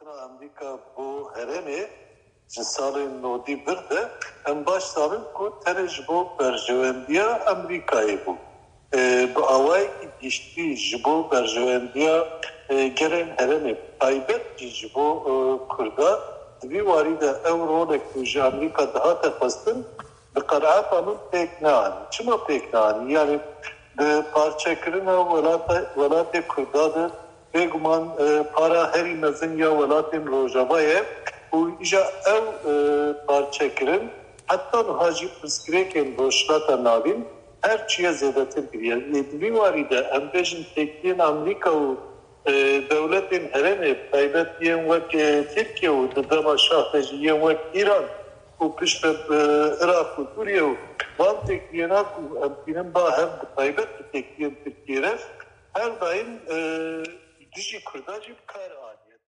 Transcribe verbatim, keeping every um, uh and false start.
Amerîka bo herêmê ji salên nodî vir de em baş zanin ku tenê ji bo berjewendiya Amerîkayê bû. Bi awayekî giştî ji bo berjewendiya gelên herêmê, taybet jî ji bo Kurda, di vî warî de ew rolek ku ji Amerîka dihate xwestin, bi qenaeta min pêk neanî. Çima pêk neanî? Yanî bi parçekirina welatê Kurda de bêguman para herî mezin ya welatên Rojava ye û îja ew parçekirin heta niha jî pirsgirêkên Rojhilata Navîn her çiye zêdetir kiriye. Lê di vî warî de em bêjin têkiliyên Amerîka û dewletên herêmê, taybet yên wek Tirkiye û di dema şah de jî yên wek Îran û piştre bi Iraq û Sûriye û van têkiliyêna ku em tînin ba hev bi taybet bi têkiliyên Tirkiyê re her daîm dijî Kurdan jî bi kar